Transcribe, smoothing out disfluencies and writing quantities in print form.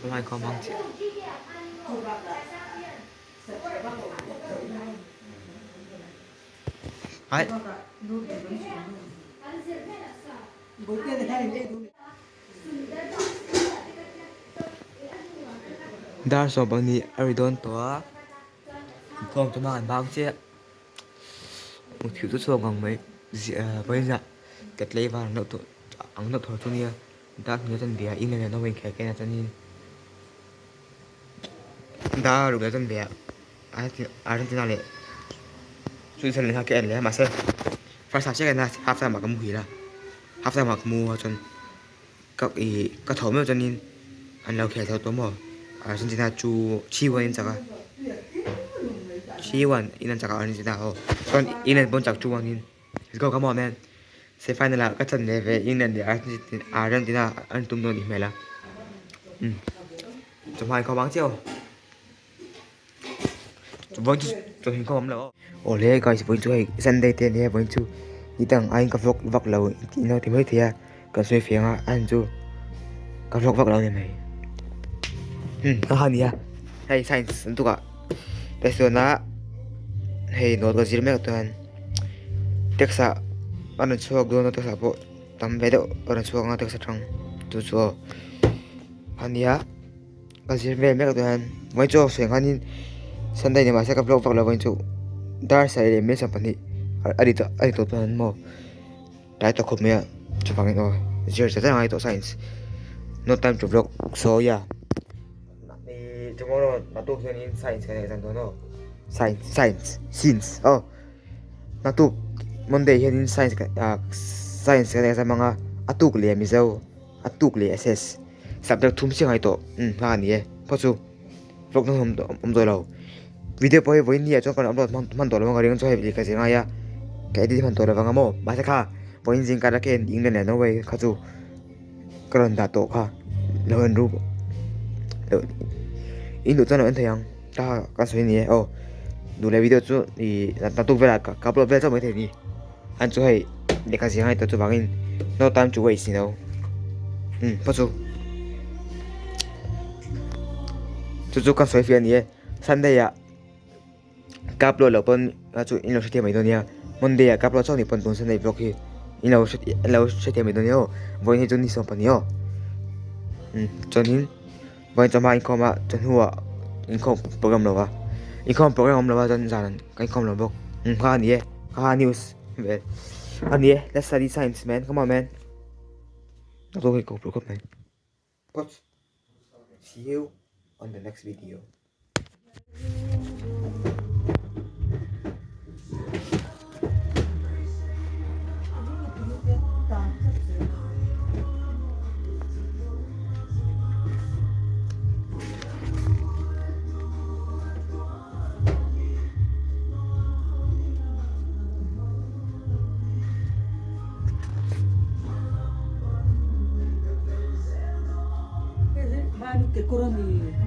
Chawhmai khawm ang chiah. Ai. Dar sawmpahnih a ri dawn tawh a inkhawm chu hma an bang chiah muthilh chu chhuak ang mai vawiin ah ka tlaivar ang deuh tawh ang deuh tawh chu nia dar hnuai chuan bia in a lo inkhelh ken a chuanin dar ruk leh chuan bia Argentina leh Switzerland kha ka en leh a mahse first half chiah ka en a half time ah ka muhil a half time ah ka mu a chuan ka ih ka tho meuh chuanin an lo khel tho tawh maw Argentina chu three one in chak a three one in an chak a Argentina ho chuan England pawn chak two one in let's go come on man semi final ah ka chan ve ve England leh Argentina an tum dawn anih hmel a umm chawhmai khawm ang chiah aw. Awle guys vawiin chu hei sunday te ania vawiin chu nidang aiin ka vlog vak lo tih na ti mai thei a ka sawi fiah ang a a chu ka vlog vak lo a ni mai umm ka ha nia hei science an tukah test dawn a hei note ka zir mek chuan text ah a rawn chhuak dawn a text ah pawh tam ve deuh a rawn chhuak ang a text atang chu chu aw a nia. Ka zir vel mek chuan vawiin chu sawi khanin Sunday ni mahse ka vlog vak lo vawiin chu dar sarih leh minute 20 a ri tawh a ri tawh chuan maw tlai tawh khawp mai a chuvangin aw zir zet a ngai tawh science no time to vlog so yeah tomorrow naktuk hianin science kan exam dawn aw science science science aw naktuk Monday hianin science ah science kan exam ang a a tuk leh mizo a tuk leh SS. Subject thum chiang ai tawh umm hla a ni e pawh chu vlog na awm awm tawh lo video pawh hi vawiin ni ah chuan ka upload hman hman tawh lo ang ka ring chuan hei lehkha zir ngai a ka edit hman tawh lo vang a maw mahse kha vawiin zing kar a ka en England leh Norway kha chu ka rawn dah tawh kha lo en ru in duh chuan lo en thei ang ka ka sawi a ni e aw duh leh video chu ih naktuk velah ka upload vel chauh maithei a ni. An chu hei lehkha zir ngai tawh chuvangin no time to waste you know umm pawh chu chu chu ka sawi fiah a ni e sunday ah ka upload loh pawn a chu in lo hrethiam mai dawn nia monday ah ka upload chauh ni pawn tun sunday vlog hi in lo hre in lo hrethiam mai dawn nia aw vawiin hi chu ni 12 aw umm chuanin vawiin chawhma inkhawm a chawhnu ah inkhawm program lo a inkhawm program awm lo a chuan zan ka inkhawm lo bawk umm kha a ni e. Haha news vel a ni e let's study science man come on man a zawk hi ko pur khawp mai but see you on the next video. Kekawr a ni.